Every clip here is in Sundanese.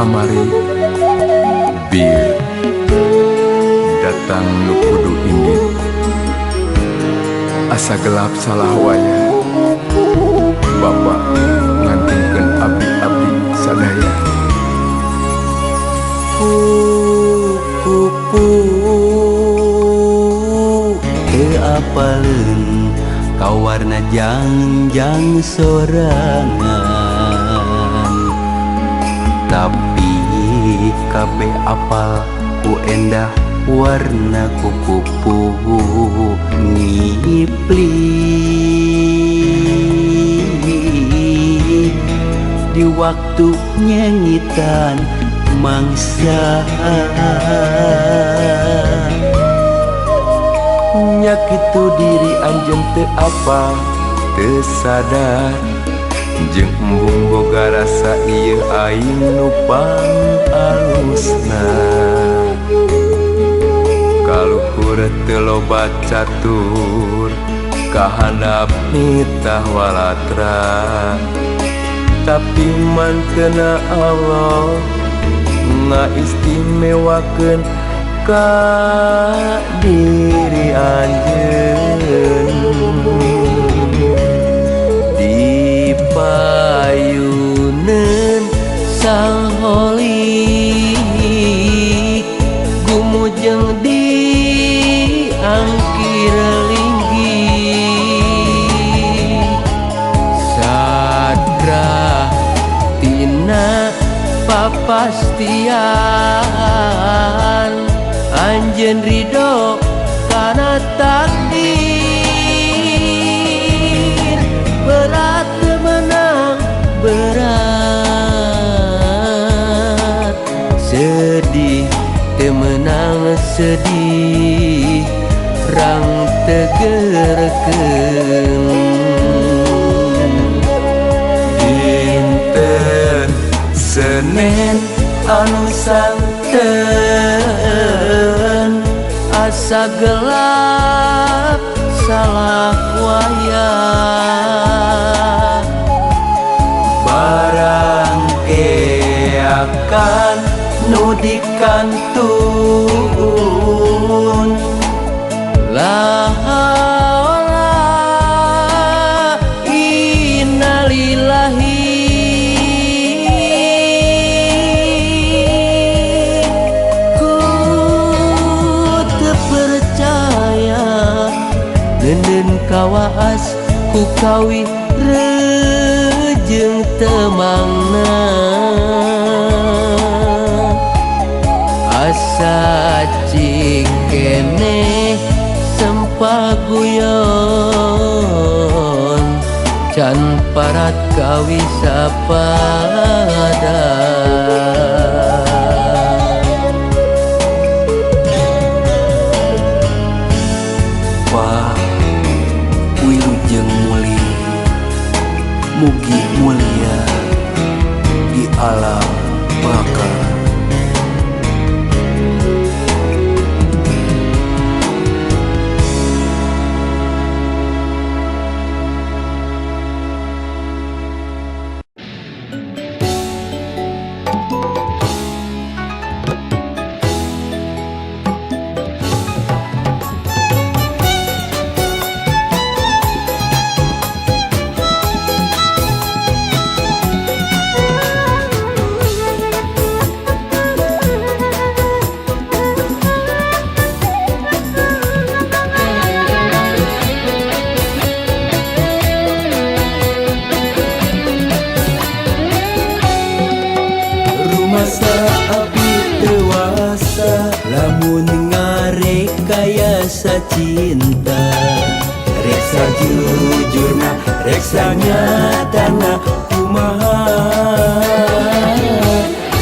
Kamari bir datang nu kudu indit, asa gelap salah waya. Bapak ngantingkeun abdi-abdi sadaya. Kupu teu apaleun ka warna jangjang sorangan, tapi kabeh apal ku endah warna kupupu ngipli di waktu nyengitan mangsa. Nya kitu diri anjeun teu apal, teu sadar, jeung embung boga rasa ieu aing nu pangalusna. Kaluhur teu loba catur, kahandap nitah walatra, tapi mantena Allah ngaistimewakeun ka diri anjeun. Di payuneun Sang Holik, gumujeng di angkir linggih, sadrah tina papastian anjeun ridho kana takdir. Berat menang berat, sedih teu meunang sedih, rang tegerkeun. Dinten Senen anu santen, asa gelap salah waya. Barang keakan nu dikantun. La haula innalillahi, ku teu percaya neuneun kawaas ku kawi rejeung temangna. Asa cikene sempaguyon, can parat kawi sapada. Wah, wilujeng muli, mugi mulia di alam baka. Rumasa abdi dewasa, lamun ngarekayasa cinta, reksa jujurna, reksa nyatana kumaha.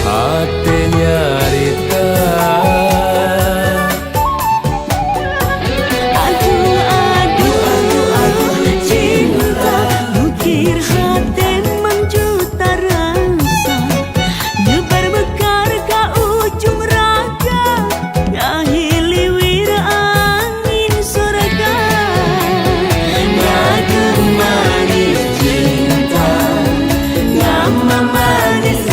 Hate nyarita. Aduh aduh aduh cinta, bukir hati menjuta rasa, nyebar mekar ka ujung raga, ngahiliwir angin surga. Ngagem manis cinta, ngama manis.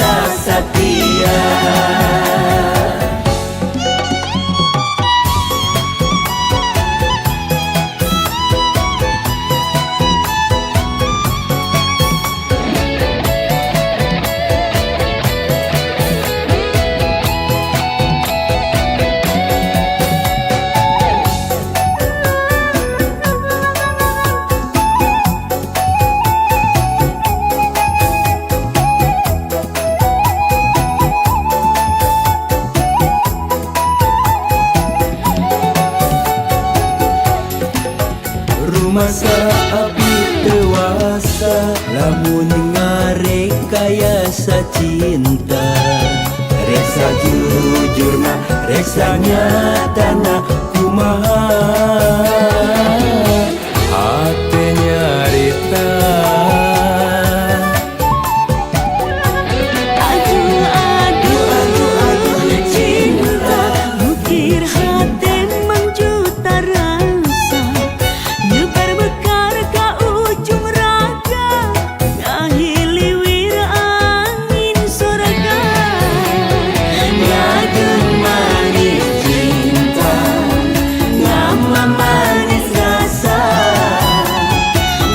rasa setia. Rumasa abdi dewasa lamun ngarekayasa cinta. Reksa jujurna, reksa nyatana kumaha hate nyarita. Aduh aduh aduh cinta, bukir hati mangjuta rasa, nyebar mekar ka ujung raga, ngahiliwir angin surga. Ngageung manis cinta, ngamamanis rasa,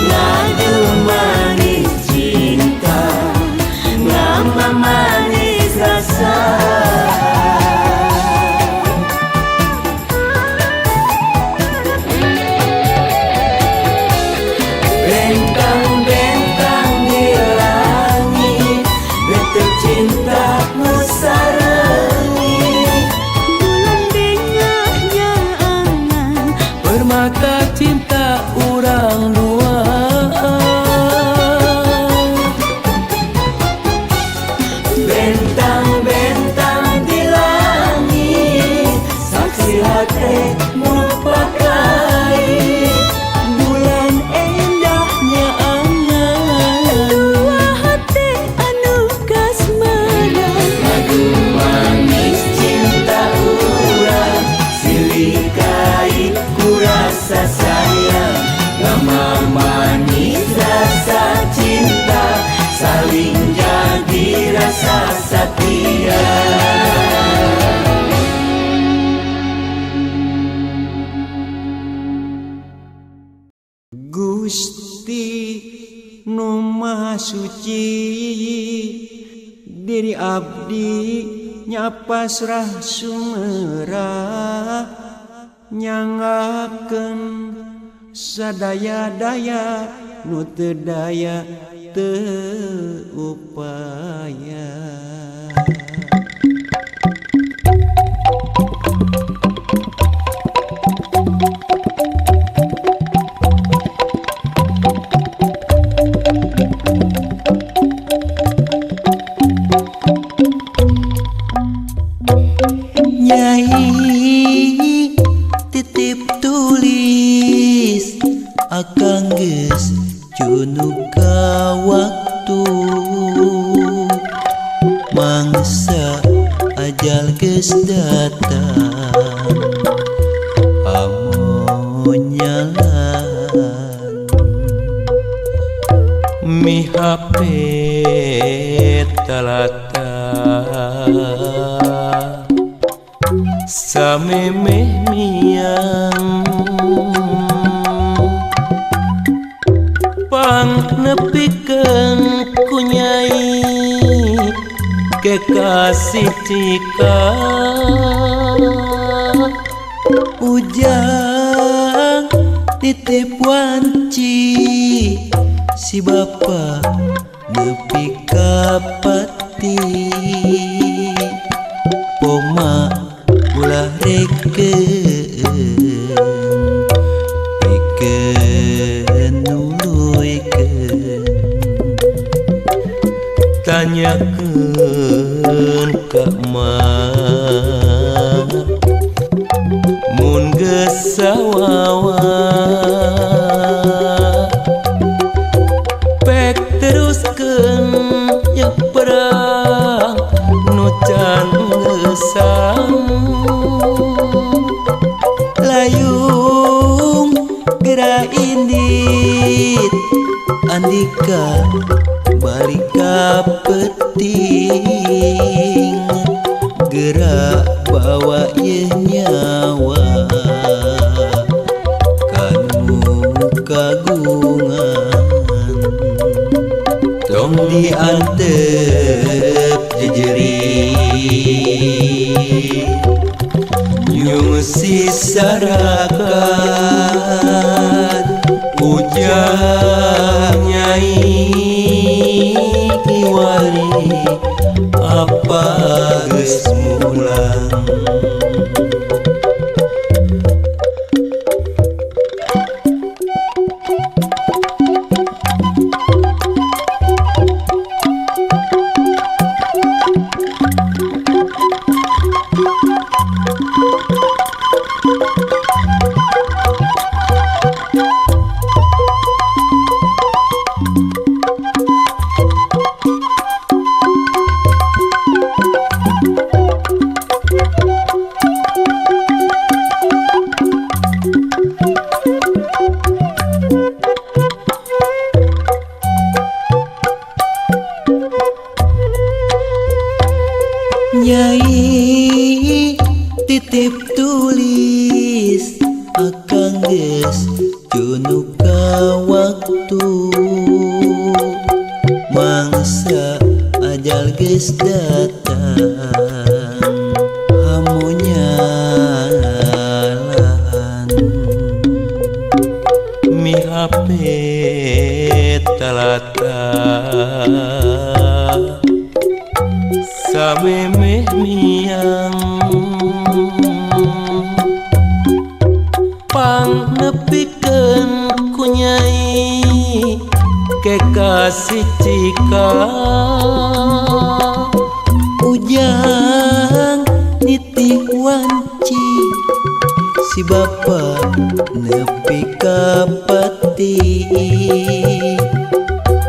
ngageung manis cinta, ngamamanis rasa. Bentang-bentang di langit, betul cinta musarengi. Bulan bengahnya angan, Permata cinta urang dua. Bentang-bentang di langit, saksi hati nu pakai. Bulan endahnya angan, dua hati anu kasmaran. Lagu manis cinta urang, silih kai ku rasa sayang. Lama manis rasa cinta, saling jadi rasa setia. Gusti nu Maha Suci, diri abdi nya pasrah sumerah, nyanggakeun sadaya-daya nu teu daya teu upaya. Nyai titip tulis akang geus cunuk ka waktu, mangsa ajal geus datang amun nyalan mihapet talata samemeh miang pang nepikeun ku nyai kekasih cika. Ujang nitip wanci si bapa nepi ka pati, poma ulah rekeun pikeun nuluykeun. Tanyakeun ka emak mun geus sawawa, pek teruskeun ya perang nu can geusang. Layung geura indit andika balik ka peuting. Diantep jejeri nyungsi sarakan ujang nyai kiwari apa geus mulang. Nyai titip tulis akang geus cunu ka waktu mangsa ajal geus datang hamunya lahan mihape talata samemeh miang pang nepikeun ku nyai kekasih cika ujang nitih wanci si bapa nepi ka pati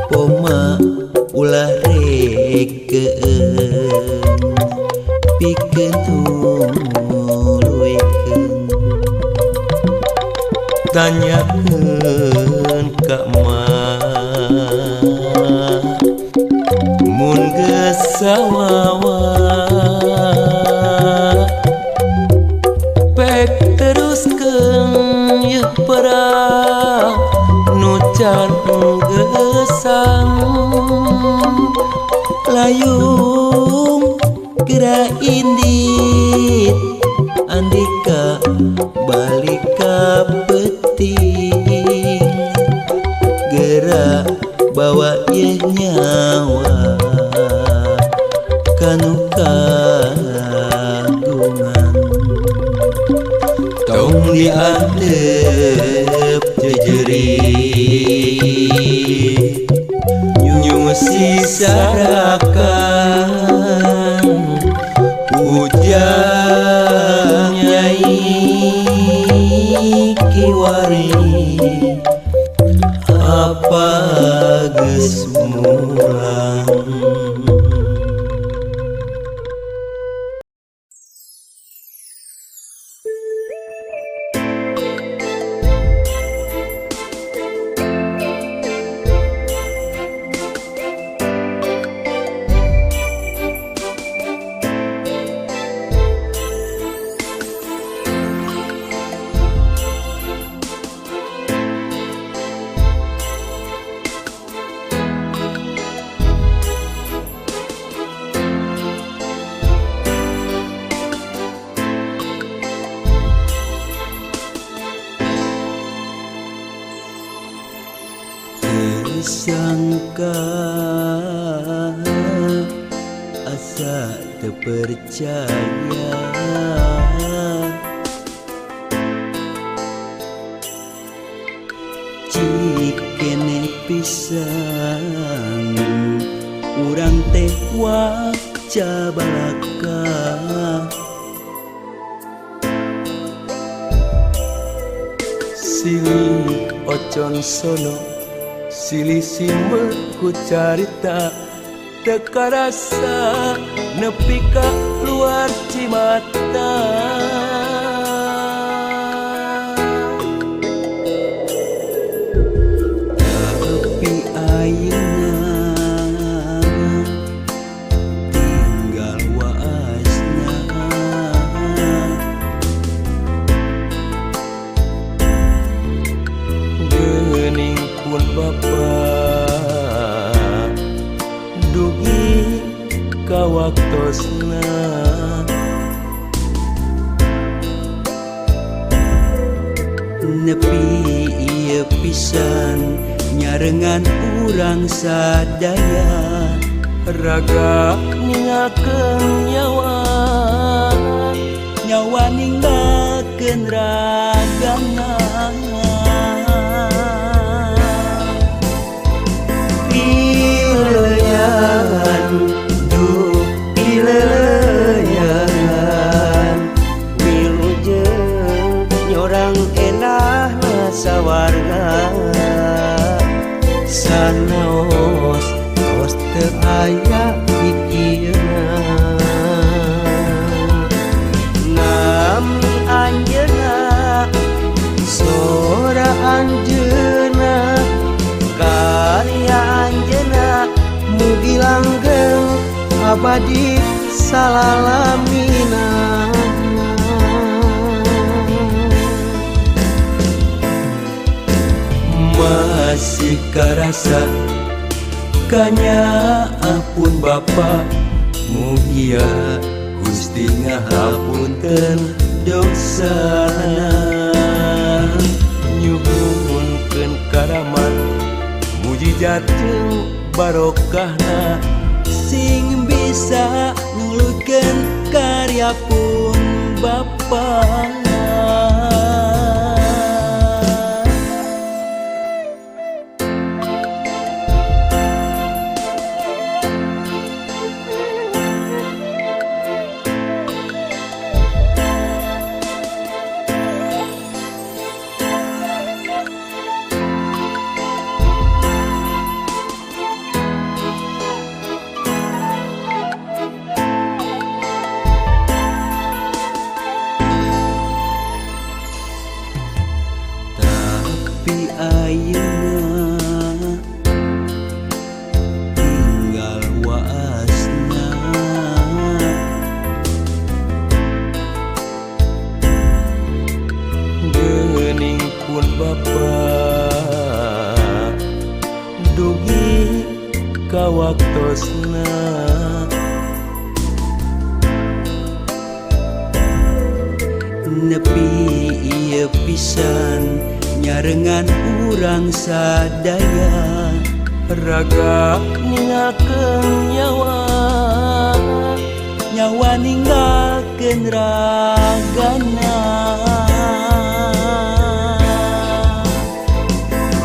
poma ulah rekeun pikeun tuluikeun tanyakeun ka emak mun geus sawawa pek teruskeun ieu perang nu can geusang layung geura indit andika balik ka peuting geura bawa ieu nyawa kanu kagungan tong diantep jejeri nyungsi sarakan ujang nyai kiwari apa geus mulang. Sangka asa terpercaya cik kene pisan urang teh waca balaka silih ocon sono silih simbel ku carita teu karasa nepi ka luar cimata. Tapi ayeuna tinggal waasna geuning pun bapa Dugi ka waktosna. Nepi ieu pisan nyarengan urang sadaya. Raga ninggalkeun nyawa, nyawa ninggalkeun ragana. Pileleyan, duh pileleyan, wilujeng nyorang enahna sawarga. Sanaos tos teu aya pikirna. Nami anjeunna, sora anjeunna, karya anjeunna, mugi langgeng abadi salalamina. Masih karasa kanyaah pun Bapa, mugia Gusti ngahapunten dosana. Nyuhunkeun karamat mujizat jeung barokahna, sing bisa nuluykeun karya pun Bapa. Tapi ayeuna tinggal waasna, geuning pun Bapa dugi ka waktosna. Nepi ieu pisan nyarengan urang sadaya. Raga ninggalkeun nyawa, nyawa ninggalkeun ragana.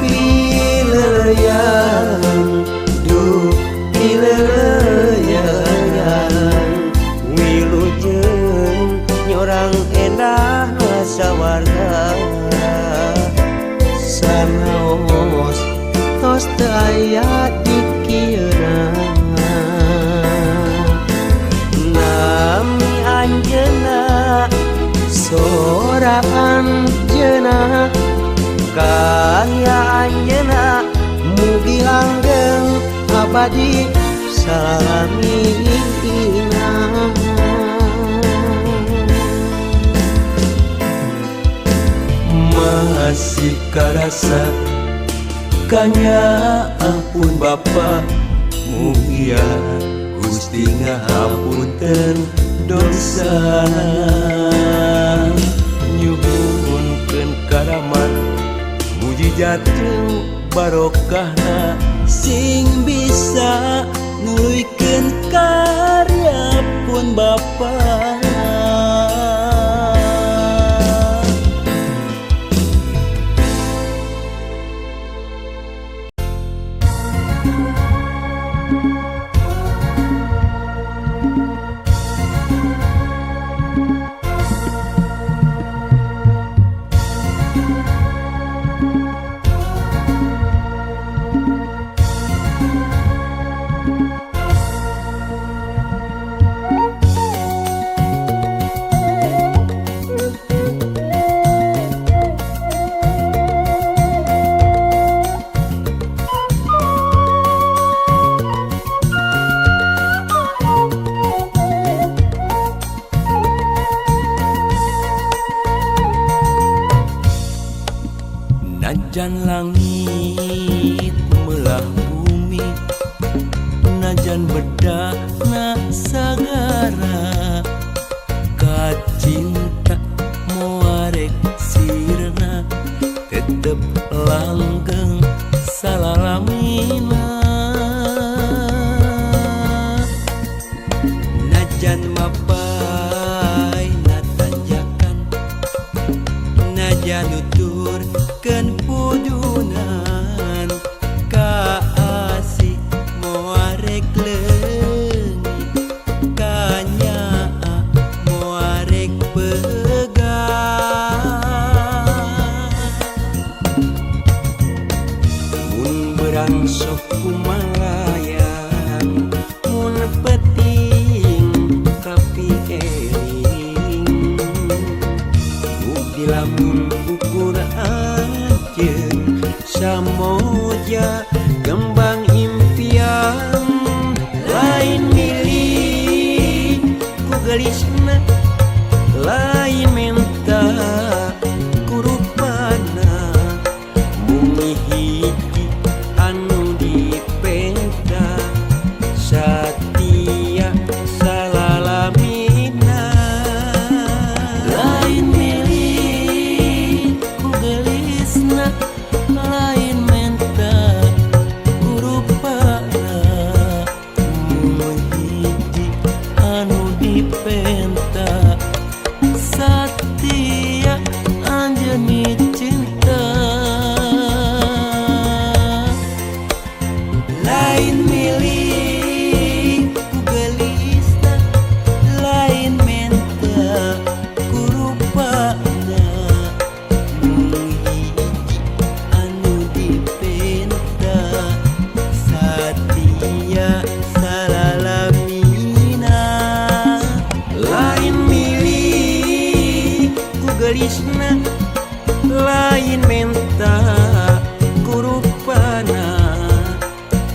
Pileleyan, duh pileleyan, wilujeng nyorang enahna sawarga. Sanaos tos teu aya dikieuna. Nami anjeunna, sora anjeunna, karya anjeunna, mugi langgeng abadi salamina. Masih karasa kanyaah pun Bapa, mugia Gusti ngahapunten dosana. Nyuhunkeun karamat mujizat jeung barokahna, sing bisa nuluykeun karya pun Bapa. Najan langit melah bumi, najan Najan bedana sagara kacinta moarek sirna tetep langgeng salalamina. Najan mapai natanjakan, najan nuturkeun pudunan, kaasih moarek leungit, kanyaah moarek pegang. Mun berang sok kumalayang, mun peting kapi eling, bukti lamun ukur anjeun samoja kembang impian. Lain milik ku gelisna, lain menta ku rupana, mung hiji anu dipenta satia salalamina. Lain milik ku gelisna, lain menta ku rupana, mung hiji anu dipenta satia anjeun cinta. Lain milik ku gelisna, lain menta ku rupana, mung hiji anu dipenta satia salalamina. Lain milik ku gelisna, lain menta ku rupana,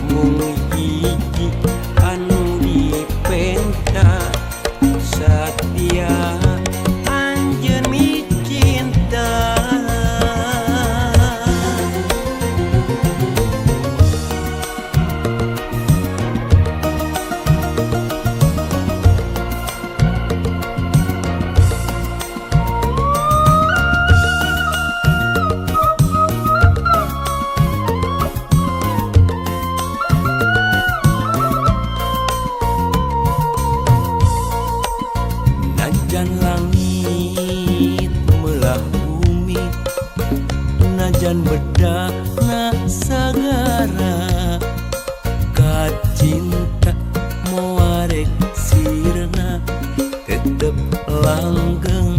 mung hiji anu dipenta satia anjeun micinta. Najan langit melah bumi, najan bedana sagara, kacinta moarek sirna tetep langgeng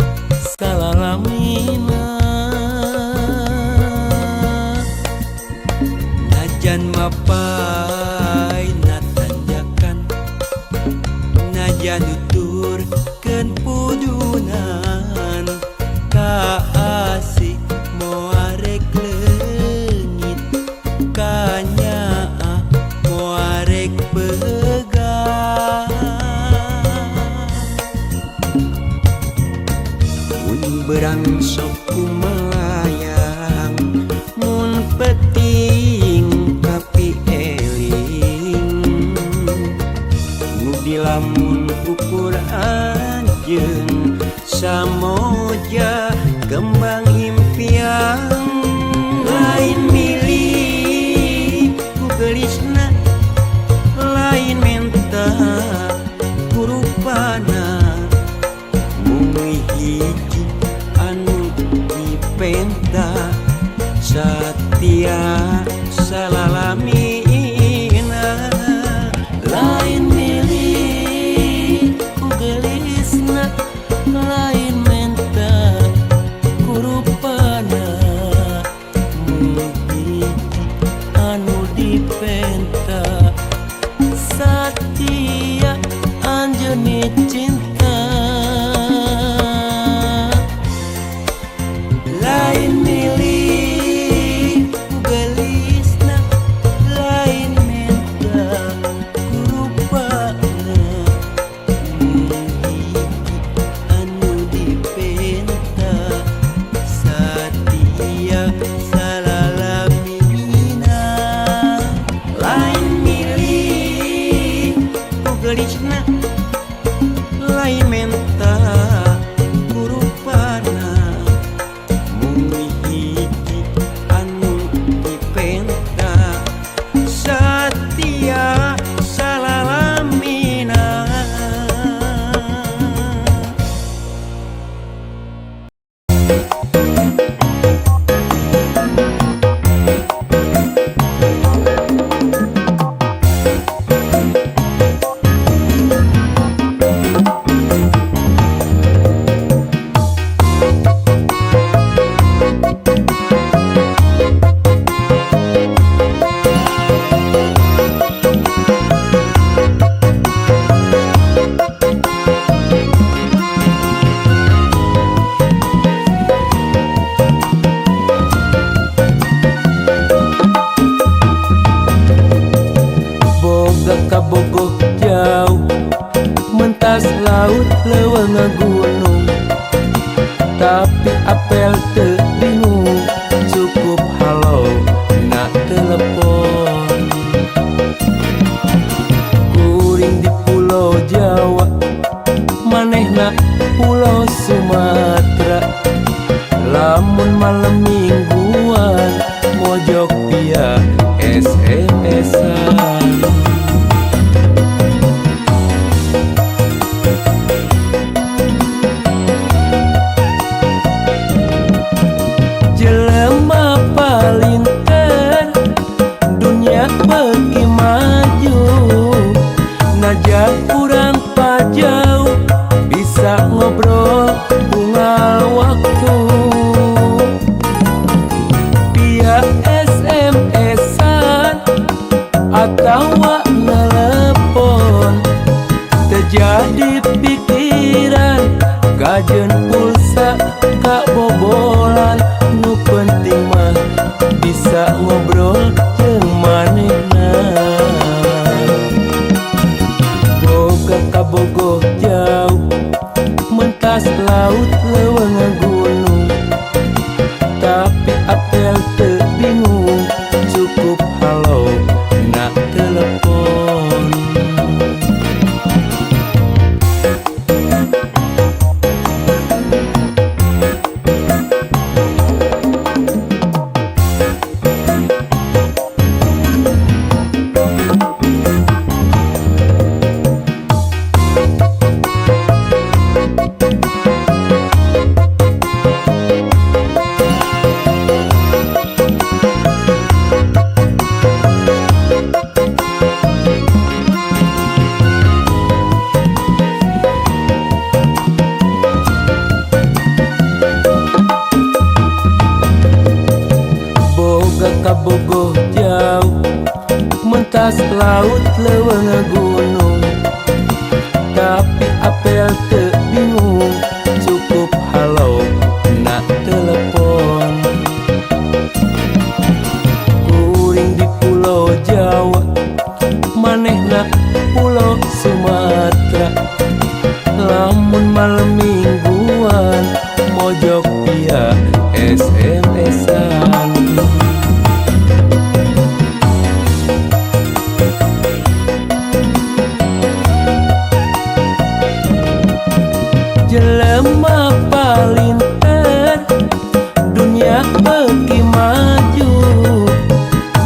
salalamina. Najan mapai natanjakan, najan nuturkeun pudunan, kaasih moarek leungit, kanyaah moarek pegang. Mun berang sok kumalayang, mun peting kapi eling, nu dilamun ukur anjeun samoja kembang impian. Lain milik ku gelisna, lain menta ku rupana, mung hiji anu dipenta satia salalamina. Lain milik ku gelisna, lain menta ku rupana, mung hiji anu dipenta satia anjeun cinta. Lain milik ku gelisna, lain menta ku rupana, mung hiji anu dipenta satia salalamina. Lain milik Gelisna lain menta ku rupana, mung hiji anu dipenta, satia salalamina. Boga kabogoh jauh, mentas laut leuweung gunung, tapi apel teu bingung, cukup halo na telepon. Kuring di pulau Jawa, manehna pulau Sumatera, lamun malam mingguan mojok via SMS-an. Jelema palinter, dunia beuki maju, najan urang pajauh bisa ngobrol unggal waktu via SMS-an atawa nelepon. Terjadi pikiran kajeun pulsa kabobolan, nu penting mah bisa ngobrol jeung manehna. Boga kabogoh jauh, mentas laut leuweung gunung, tapi apel teu bingung, cukup halo na telepon. Boga kabogoh jauh, mentas laut leuweung gunung, tapi apel teu bingung, cukup halo na telepon. Kuring di pulau Jawa, manehna pulau Sumatera, lamun malam mingguan mojok via SMS-an. Jelema palinter, dunia beuki maju,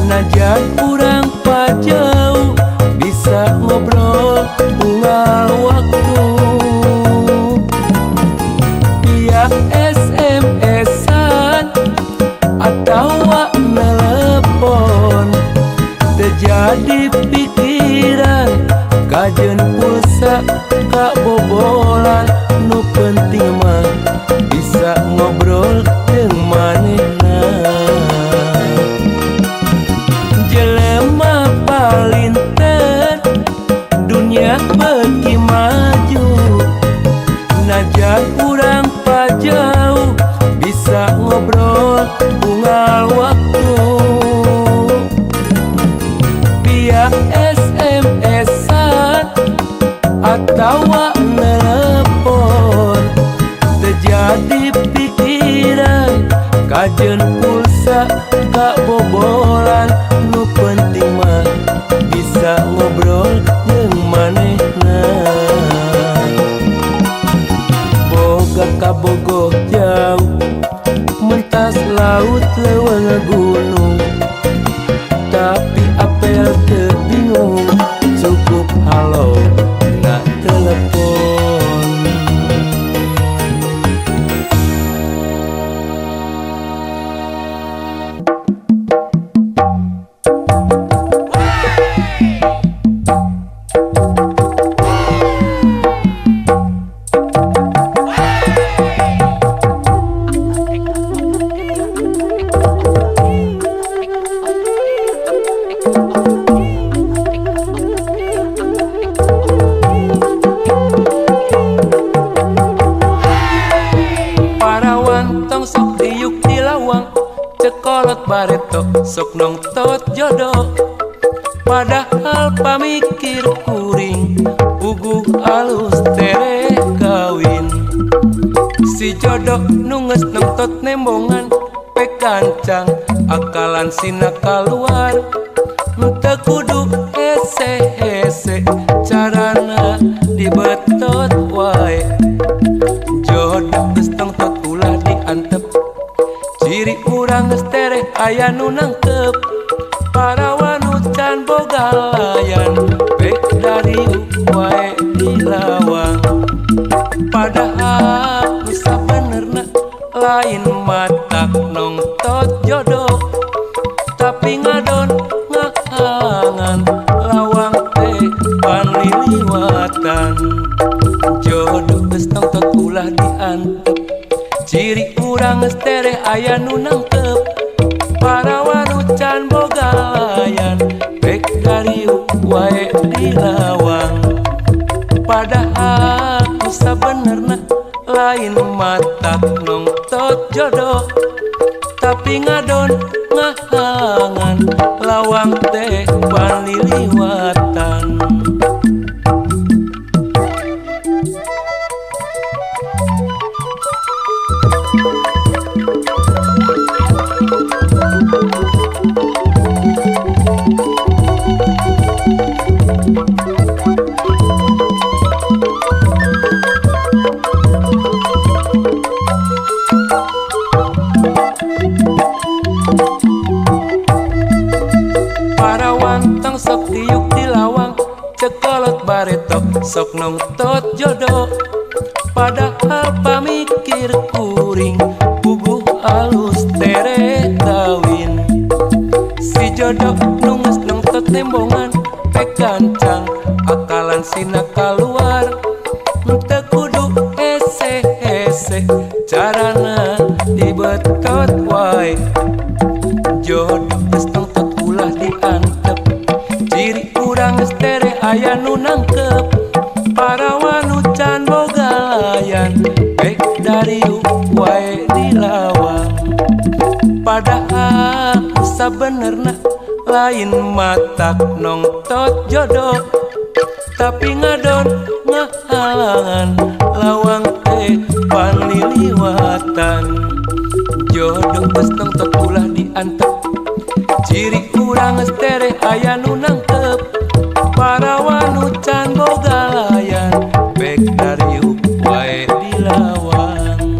najan urang pajauh bisa ngobrol unggal waktu via SMS-an atawa nelepon. Terjadi pikiran kajeun pulsa kabobolan, nu penting mah bisa ngobrol jeung manehna. Jelema palinter, dunia beuki maju, najan urang pajauh bisa ngobrol unggal waktu via SMS-an atawa nelepon. Terjadi pikiran kajeun pulsa kabobolan, nu penting mah bisa ngobrol jeung manehna. Cekolot bareto sok nongtot jodoh, padahal pamikir kuring puguh alus tereh kawin. Si jodoh nu geus nongtot nembongan pek gancang akalan sina kaluar, teu kudu hese-hese carana dibetot wae. Jodoh geus nongtot ulah diantep, ciri urang geus tereh aya nu nangkep. Parawan can boga layan pek dariuk wae di lawang, padahal nu sabenerna lain matak nongtot jodoh, tapi ngadon ngahalangan lawang teh panliliwatan. Jodoh geus nongtot ulah diantep, ciri urang geus tereh aya nu nangkep. Parawan can boga layan pek dariuk wae di lawang, padahal nu sabenerna lain matak nongtot jodoh, tapi ngadon ngahalangan lawang teh panliliwatan. Parawan tong sok diuk di lawang, cekolot bareto sok nongtot jodoh, padahal pamikir kuring puguh alus tereh kawin. Si jodoh nu geus nongtot nembongan pek gancang akalan sina kaluar, teu kudu hese-hese carana dibetot wae. Jodoh geus nongtot ulah diantep, ciri urang geus tereh aya nu nangkep. Parawan can boga layan pek dariuk wae di lawang, padahal sabenerna lain matak nongtot jodoh, tapi ngadon ngahalangan lawang teh panliliwatan. Jodoh geus nongtot ulah diantep, ciri urang geus tereh aya nu nangkep. Parawan can boga layan pek dariuk wae di lawang,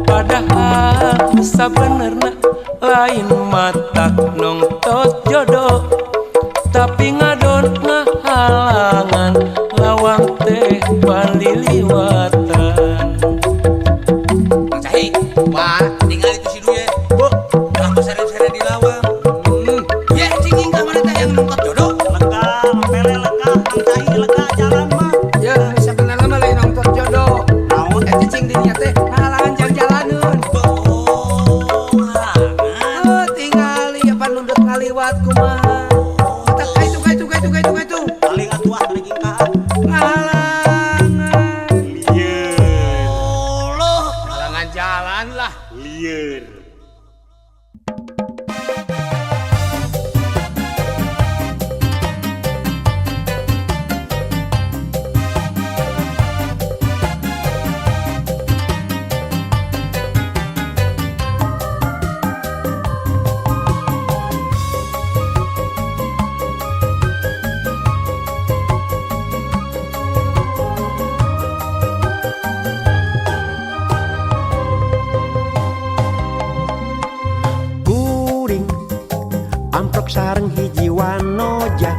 padahal nu sabenerna lain matak nongtot jodoh, tapi ngadon ngahalangan lawang teh panliliwatan. Mang Cahi, wah, tinggal itu si Duye. Bu, kenapa sere-sere di lawang? Ye, cinging ka mana teh yang nongtot jodoh? Lega, pele lega, Mang Cahi lega jalan mah. Ya, sabenerna mah lain nongtot jodoh. Naon? Eta cing dinya teh ngahalangan jalan-jalaneun. Oh, halangan. Oh, tingali apa nundut ngaliwat kumaha. Eta kaitu kaitu kaitu kaitu kaitu. Paling atuh ah lagi ka. Ngahalangan. Lieur. Loh, halangan jalan lah. Lieur. Amprok sareng hiji wanoja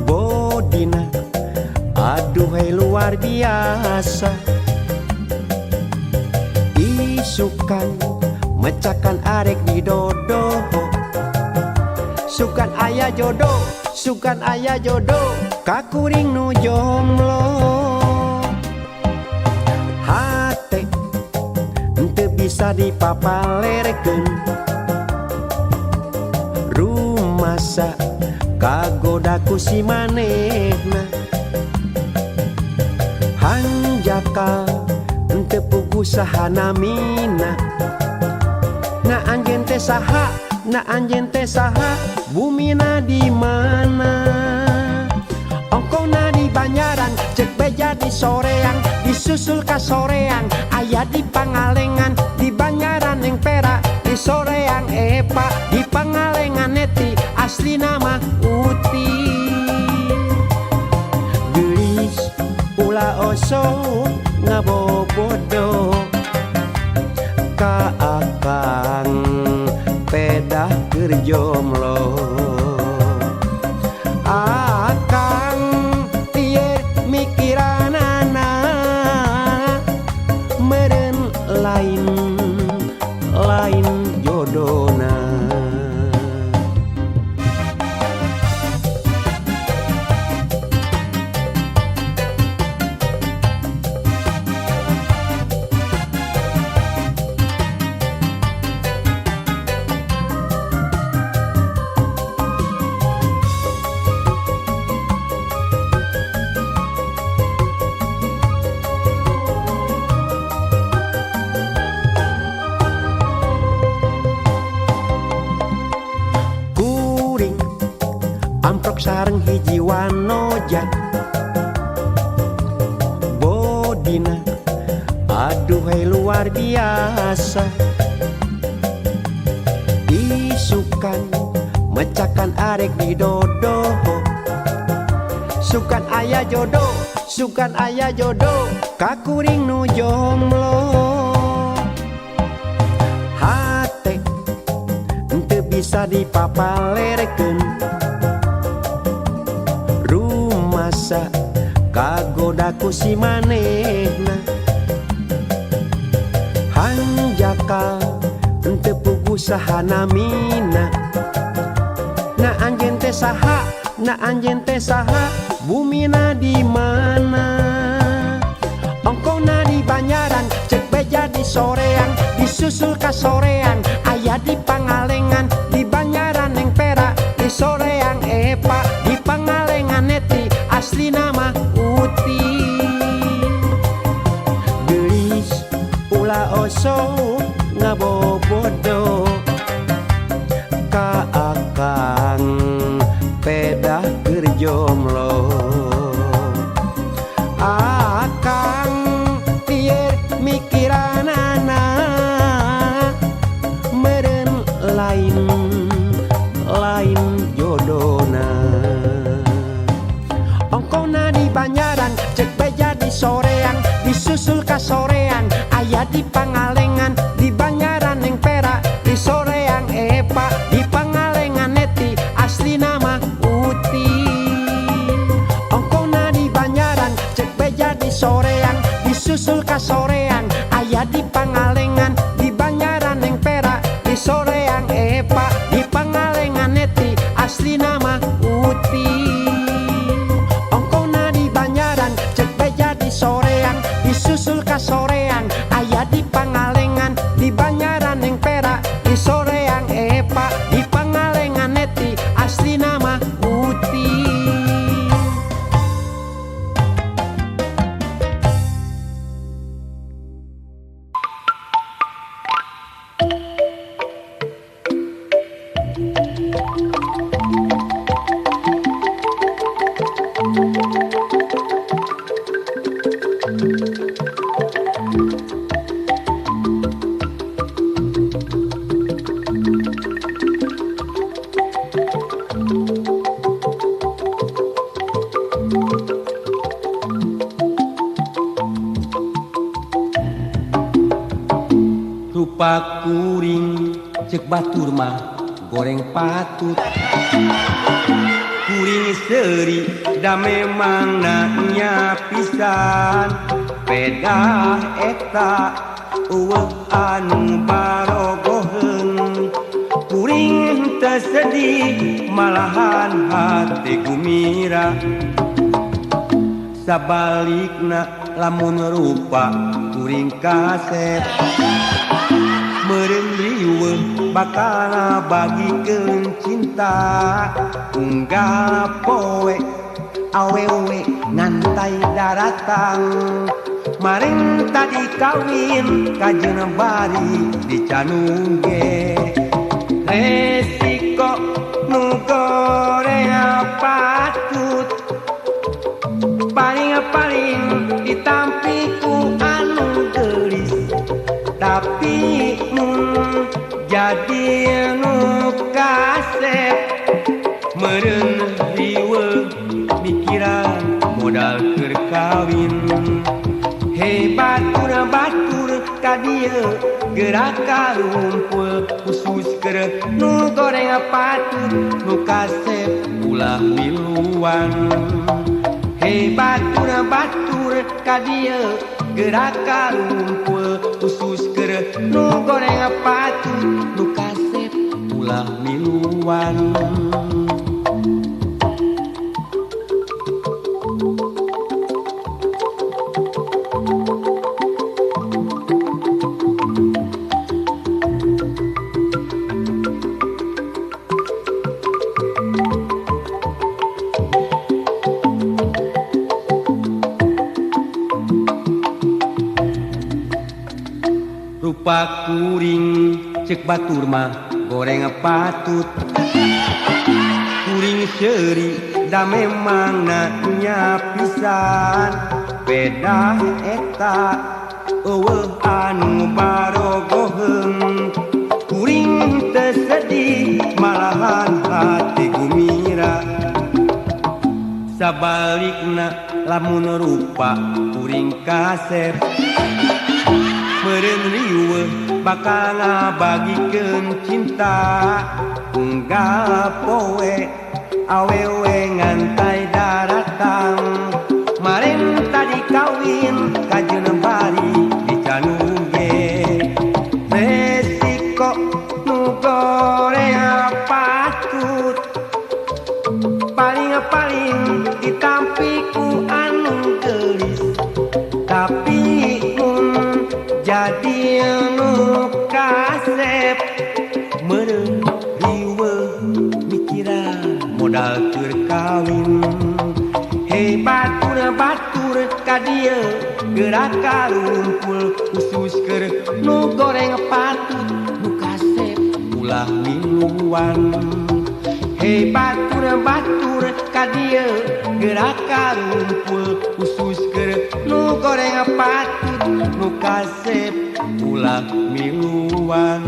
bodina aduhai luar biasa, isukan mecakan arek di dodoho, sukan aya jodoh, sukan aya jodoh kakuring nu jomblo. Hate henteu bisa dipapalerkeun, rumasa kagoda ku si manehna, hanjakal henteu puguh saha namina. Na anjeun teh saha, na anjeun teh saha, bumina di mana? Ongkona di Banjaran, cek beja di Soreang, disusul ka Soreang, aya di Pangalengan, di Banjaran yang Perak, di Soreang Epa, di Pangalengan Neti, asli nama Uti. Geulis ulah osok ngabobodo ka akang pedah keur jomblo. Akang ieu mikiranana meureun lain lain jodona. Kuring amprok sareng hiji wanoja bodina aduhai luar biasa, isukan mecakan arek di dodoho, sukan aya jodoh, sukan aya jodoh ka kuring nu jomblo. Hate teu bisa dipapalerekeun, rumasa kagoda ku si manehna, hanjakal teu puguh saha namina. Na anjeun teh saha, na anjeun teh saha, bumina di mana? Ongkona di Banjaran, cek beja di Soreang, disusul ka Soreang, aya di Pangalengan, di Banjaran yang Perak, di Soreang Epa, di Pangalengan Neti, asli nama Uti. Geulis ulah osok ngabobodo ka akang pedah keur jomblo. Akang ieu mikiranana meureun lain lain jodona. Ongkona di Banjaran, cek beja di Soreang, disusul ka Soreang, aya di Pangalengan, di Banjaran yang Perak, di Soreang Epa, di Pangalengan Neti, asli nama Uti. Ongkona di Banjaran, cek beja di Soreang, disusul ka Soreang, aya di Pangalengan, di Banjaran yang Perak, di Soreang Epa, di Pangalengan Neti, asli nama Uti. Ongkona di Banjaran, cek beja di Soreang, disusul ka Soreang, aya di Pangalengan, di Banjaran yang Perak, di Soreang Epa, di Pangalengan Neti, asli nama Uti. Rupa kuring cek batur mah goreng patut, kuring seuri da memang nanya pisan, pedah eta eueuh anu barogoheun, kuring teu sedih malahan hate gumira, sabalikna lamun rupa kuring kasep, meureun riweuh bakal bagikeun cinta, unggal poe awewe ngantai daratang, Maring tadi kawin kajeun bari dicanuge. Resiko nu goreng patut paling-paling ditampi ku anu geulis, tapi mun jadi nu kasep meureun riweuh mikiran modal keur kawin. Hebat urang batur ka dieu gerak karumpul khusus keur nu goreng patut nu kasep ulah miluan. Hebat urang batur ka dieu gerak karumpul khusus keur nu goreng patut nu kasep ulah miluan. Rupa kuring cek batur mah goreng patut, kuring seuri da memang nya pisan. Pedah eta eueuh anu barogoheung, kuring teu sedih malahan hati gumira. Sabalikna lamun rupa kuring kasep, meureun riweuh bakal ngabagikeun cinta. Unggal poe awewe ngantai daratang, maren tadi kawin kajeun bari dicanuge. Resiko nu goreng patut paling-paling ditampi ku anu geulis, tapi mun jadi nu kasep meureun riweuh mikiran modal keur kawin. Hebat urang batur ka dieu gerak karumpul khusus keur nu goreng patut nu kasep ulah miluan. Hebat urang batur ka dieu gerak karumpul khusus keur nu goreng patut nu kasep ulah miluan.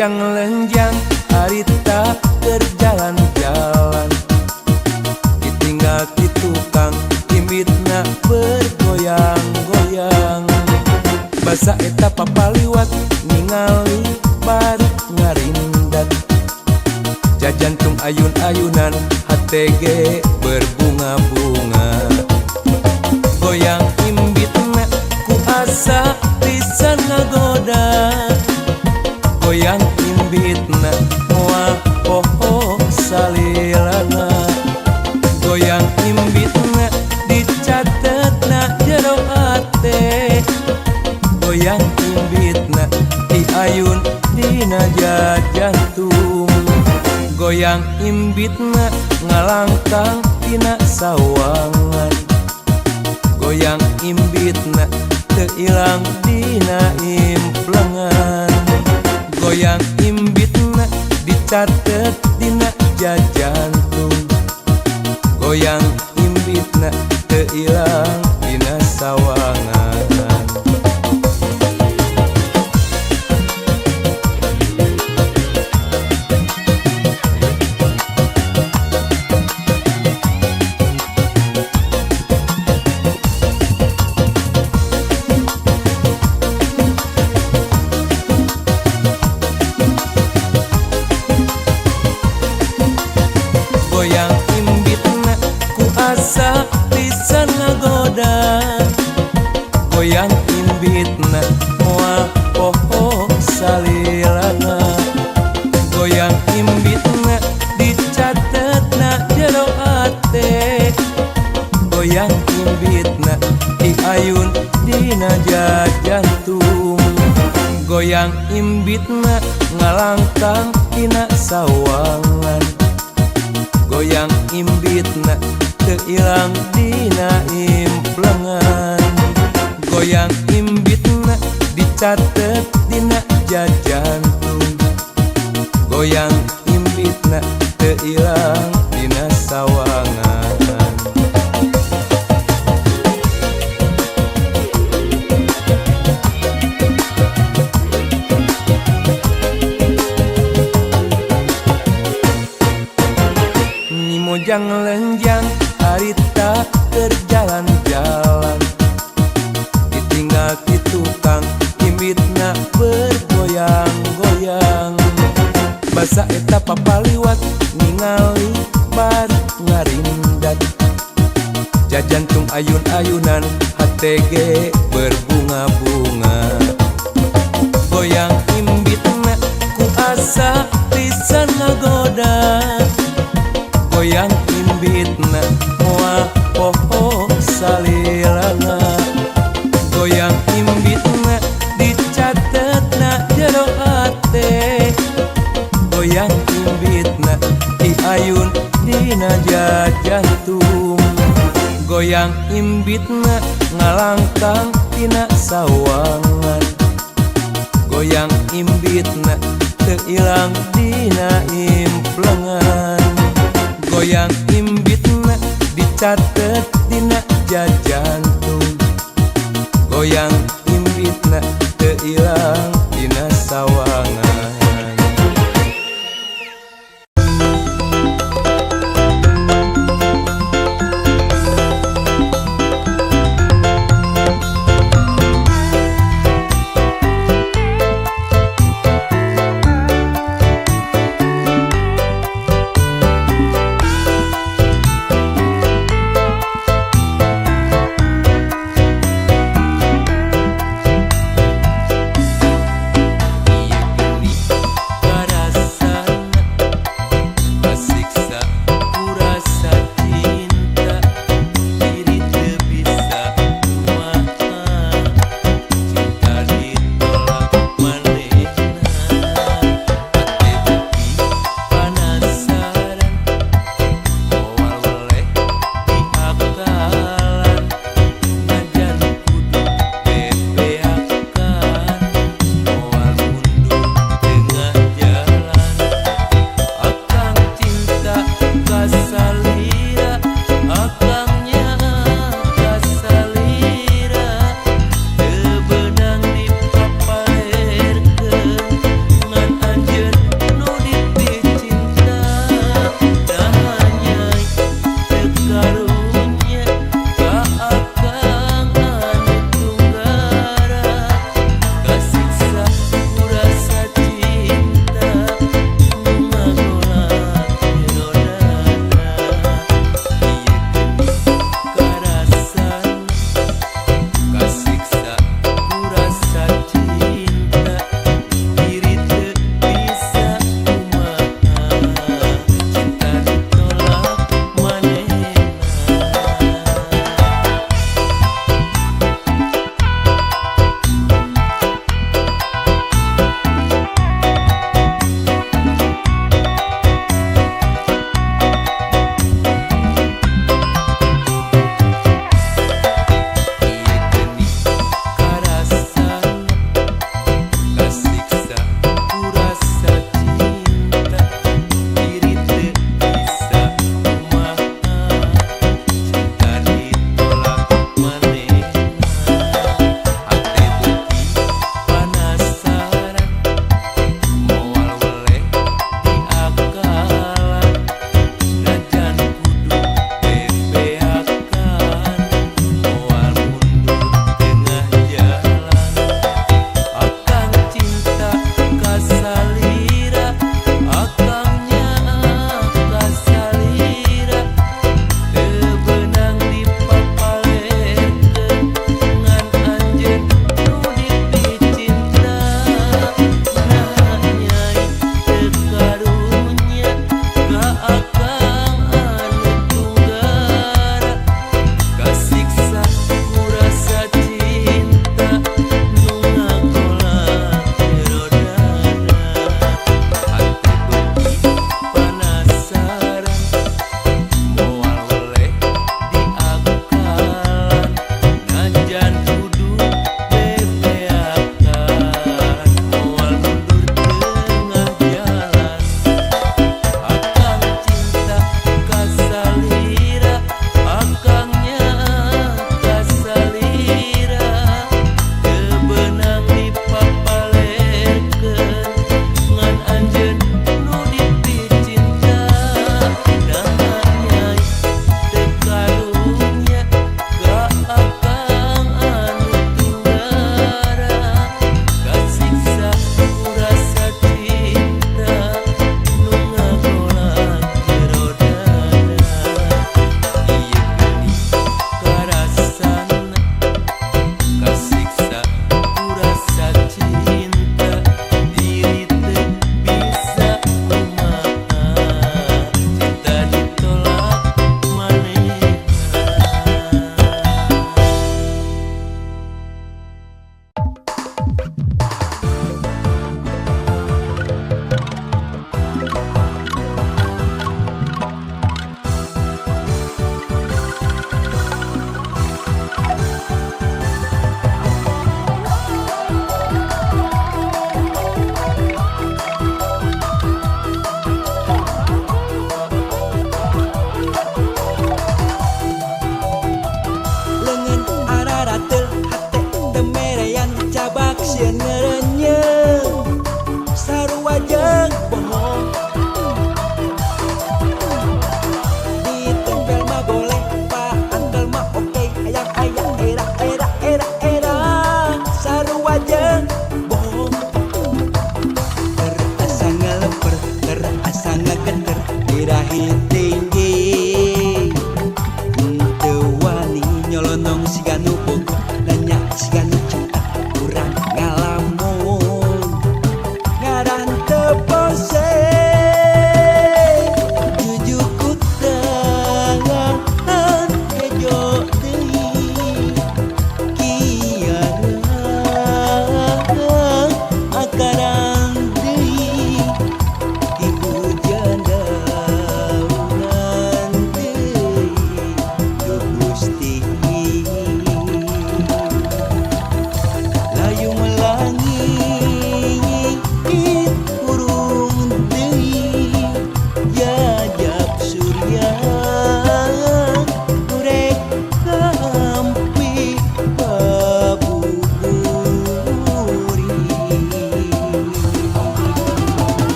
mojang lenjang harita keur jalan-jalan, ditinggal ti tukang imbitna bergoyang-goyang. Basa eta papaliwat ningali bari ngarindat, jajantung ayun-ayunan HTG berbunga-bunga. Goyang imbitna ku asa pisan ngagoda, goyang imbitna moal poho salilana. Goyang imbitna dicatetna jero ate, goyang imbitna diayun dina jajantung. Goyang imbitna ngalangkang dina sawangan, goyang imbitna teu ilang dina implengan. Goyang imbitna dicatet dina jajantung, goyang imbitna teu ilang dina sawangan. Goyang imbitna ku asa pisan ngagoda, goyang imbitna moal poho salilana. Goyang imbitna dicatetna jero ate, goyang imbitna diayun dina jajantung. Goyang imbitna ngalangkang dina sawangan, goyang imbitna teu ilang dina implengan. Goyang imbitna dicatet dina jajantung, goyang imbitna teu ilang dina sawangan. Mojang lenjang harita keur jalan-jalan, ditinggal ti tukang imbitna bergoyang-goyang. Basa eta papaliwat ningali bari ngarindat, jajantung ayun-ayunan HTG berbunga-bunga. Goyang imbitna ku asa pisan ngagoda, goyang imbitna moal poho salilana. Goyang imbitna dicatetna jero ate, goyang imbitna diayun dina jajantung. Goyang imbitna ngalangkang dina sawangan, goyang imbitna teu ilang dina implengan. Goyang imbitna dicatet dina jajantung, goyang imbitna teu ilang dina sawangan.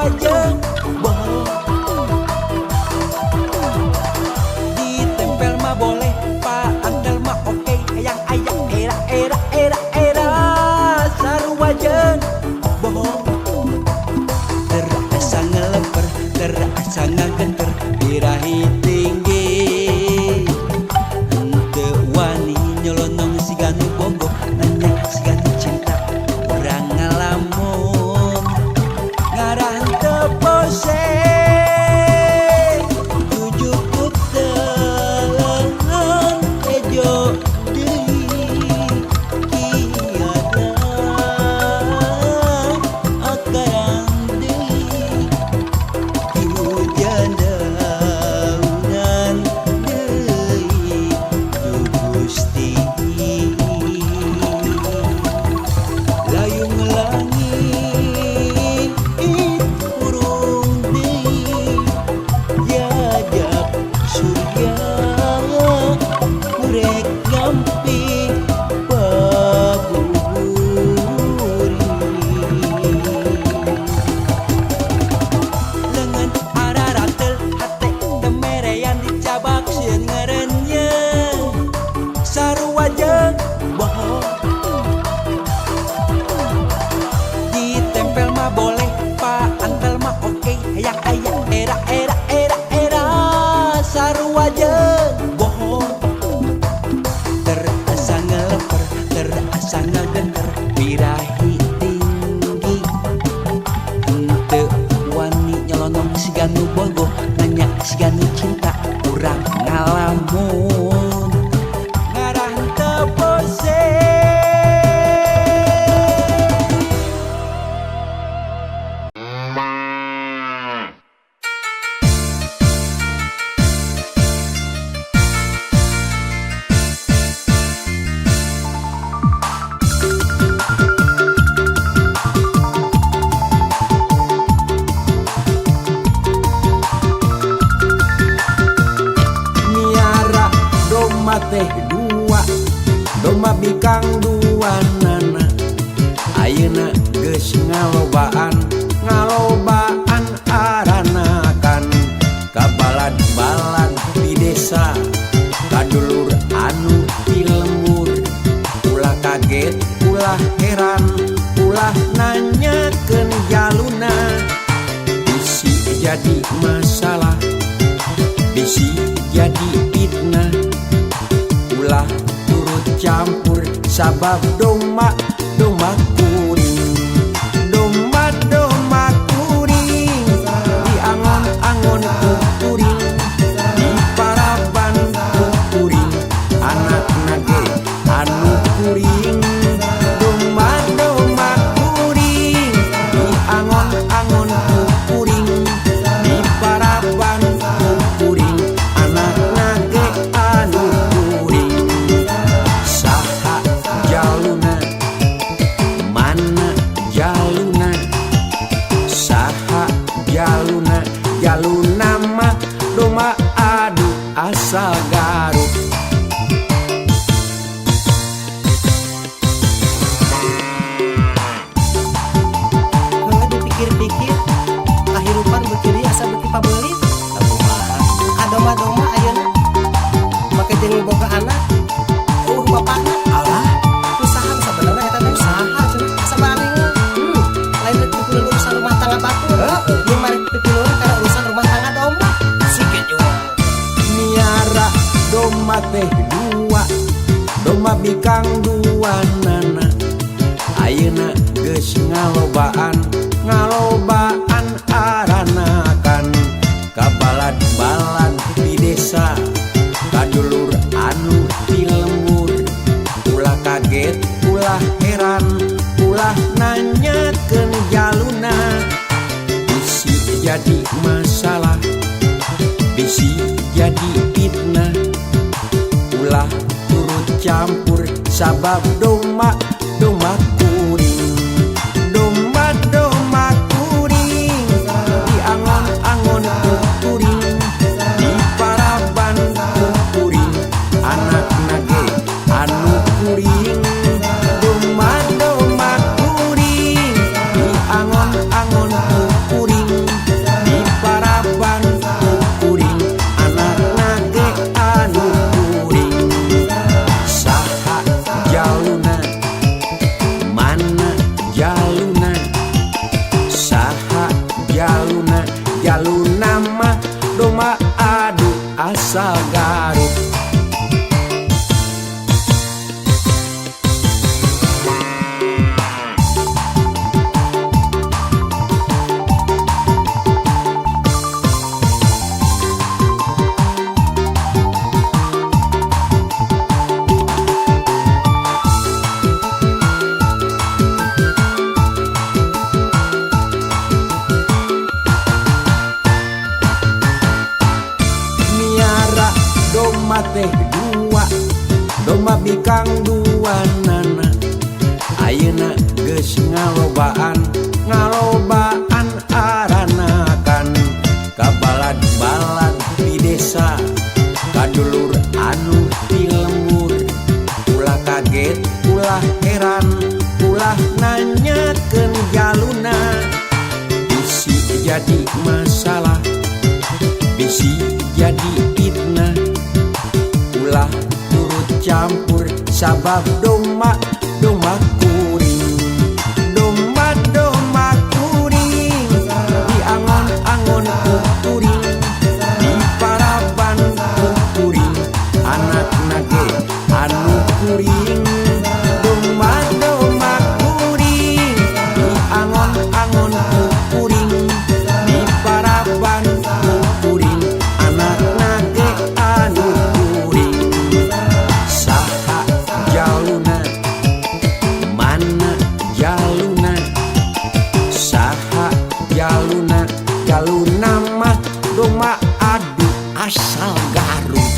Sarua jeung bohong. Ditempel mah boleh, paantel mah oke, hayang aya era era era era sarua jeung bohong. Terasa ngeleper, terasa ngageter, birahi tinggi. Henteu wani nyolonong siga nu bogoh, nanya siga nu cinta, urang ngalamun. Ngarah henteu pose, jujukut teleun ejo deui kiada akarang deui hujan daunan deui du Gusti. Layung langit urung deui jajab surya murek ngampi paburi. Lengan araratel hate temerean dicabak sieun ngarenyeun sarua jeung bohong. Ditempel mah boleh, paantel mah oke, hayang aya era era era era sarua jeung bohong. Terasa ngeleper, terasa ngageter, birahi tinggi. Henteu wani nyolonong siga nu bogoh, nanya siga nu cinta, urang ngalamun. Ngarah henteu pose. Miara domba teh dua, domba bikang dua nana. Ayeuna geus ngalobaan, ngalobaan aranakan. Kabalad-balad di desa, kadulur anu di lembur. Ulah kaget, ulah heran, ulah nanyakeun jaluna. Bisi jadi masalah, bisi jadi fitnah. Ulah turut campur sabab domba domba kuring, domba domba kuring diangon-angon ku kuring, diparaban ku kuring, anakna ge anu kuring. Domba domba kuring diangon-angon ku kuring, diparaban ku kuring, anakna ge anu kuring. Saha jaluna, mana jaluna, saha jaluna, jaluna mah domba adu asal Garut. Heuh, dipikir-pikir kahirupan beuki dieu asa beuki pabeulit. Kadoma-doma ayeuna make jeung boga anak eueuh bapakna. Alah, usaha sabenerna eta teh usaha cenah asa baringung. Lain rek pipiluan urusan rumah tangga batur. Ieu mah rek pipiluan kana urusan rumah tangga domba. Miara domba teh dua, domba bikang dua nana. Ayeuna geus ngalobaan, ngalobaan aranakan. Kabalad-balad di desa, kadulur anu di lembur. Ulah kaget, ulah heran, ulah nanyakeun jaluna. Bisi jadi masalah, bisi jadi fitnah. Ulah turut campur sabab domba domba kuring, domba domba kuring diangon-angon ku kuring, diparaban ku kuring, anakna ge anu kuring. Domba domba kuring diangon-angon ku kuring. Jaluna mah domba adu asal Garut. Miara domba teh dua, domba bikang dua nana. Ayeuna geus ngalobaan, ngalobaan aranakan. Kabalad-balad di desa, kadulur anu di lembur. Ulah kaget, ulah heran, ulah nanyakeun jaluna. Bisi jadi masalah, bisi jadi fitnah. Ulah turut campur sabab domba domba kuring, domba domba kuring diangon-angon ku kuring, diparaban ku kuring, anakna ge anu kuring. Domba domba kuring diangon-angon ku kuring, diparaban ku kuring, anakna ge anu kuring. Saha jaluna, mana jaluna, saha jaluna, jaluna mah domba adu asal Garut.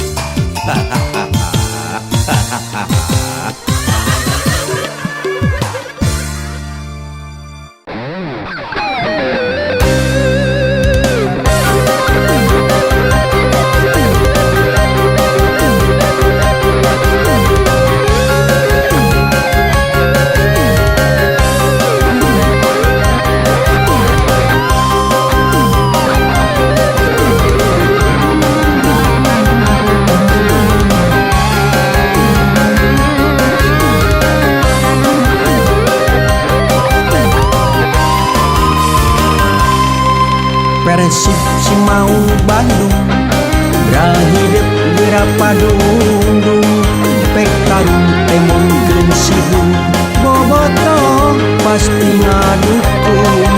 Persib si Maung Bandung Brahidep geura padungdung. Pek tarung temongkeun sibung, bobotoh pasti ngadukung.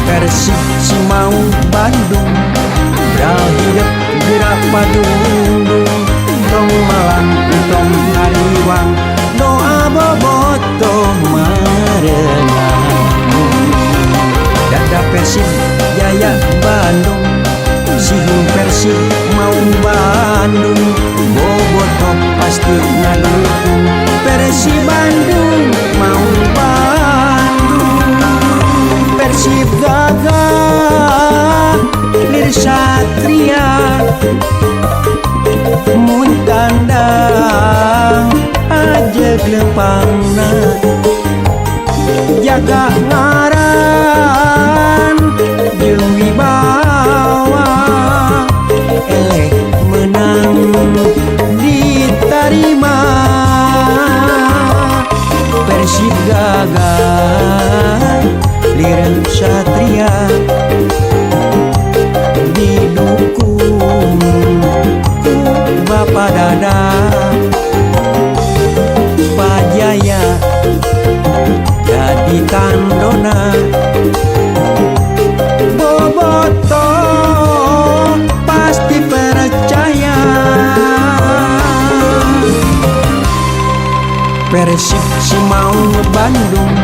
Persib si Maung Bandung Brahidep geura padungdung. Tong malang tong hariwang, doa bobotoh marenang. Dada Persib Jaya Bandung, sihung Persib Maung Bandung, bobotoh pasti ngadukung. Persib Bandung Maung Bandung. Persib gagah lir satria, mun tandang aja lempangna, jaga ngaran jeung wibawa, eleh menang diterima. Persib gagah lir satria, didukung ku Bapak Dada Pajaya jadi tandona. Bobotoh pasti percaya. Persib si Maung Bandung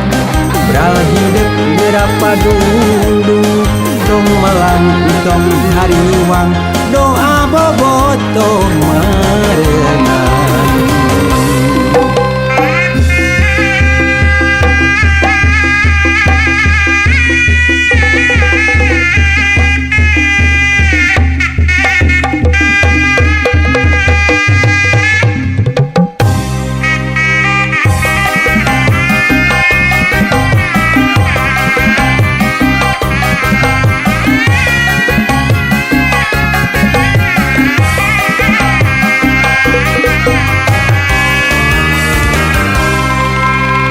Brahidep geura padungdung. Tong malang tong hariwang, doa bobotoh marenang.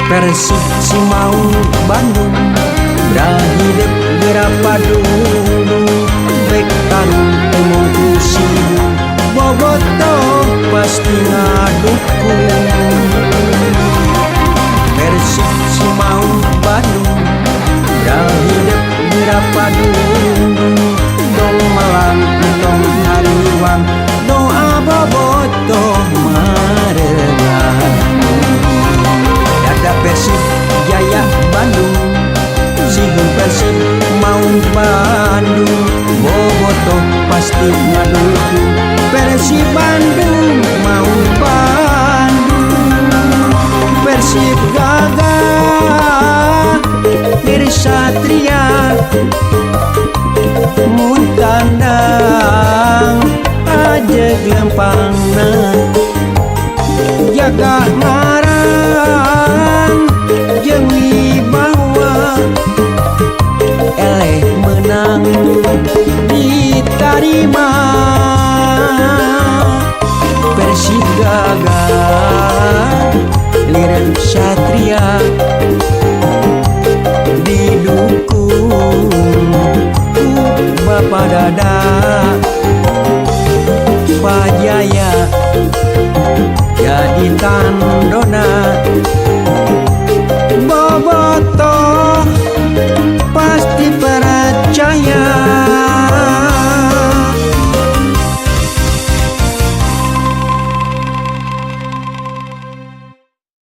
Persib si Maung Bandung Brahidep Mirapadundung rek tarung embung ku sibuk Bobotoh pasti ngadukung. Persib si Maung Bandung Dal hidep mirapadundung tong melang tong hariwang doa bobotoh marengan. Dada Persib Jaya Bandung Sihun Persib Maung Bandung Bobotoh pasti ngadukung Persib Bandung Maung Bandung. Persib gagah diri satria mun tandang aja lempangna jaga.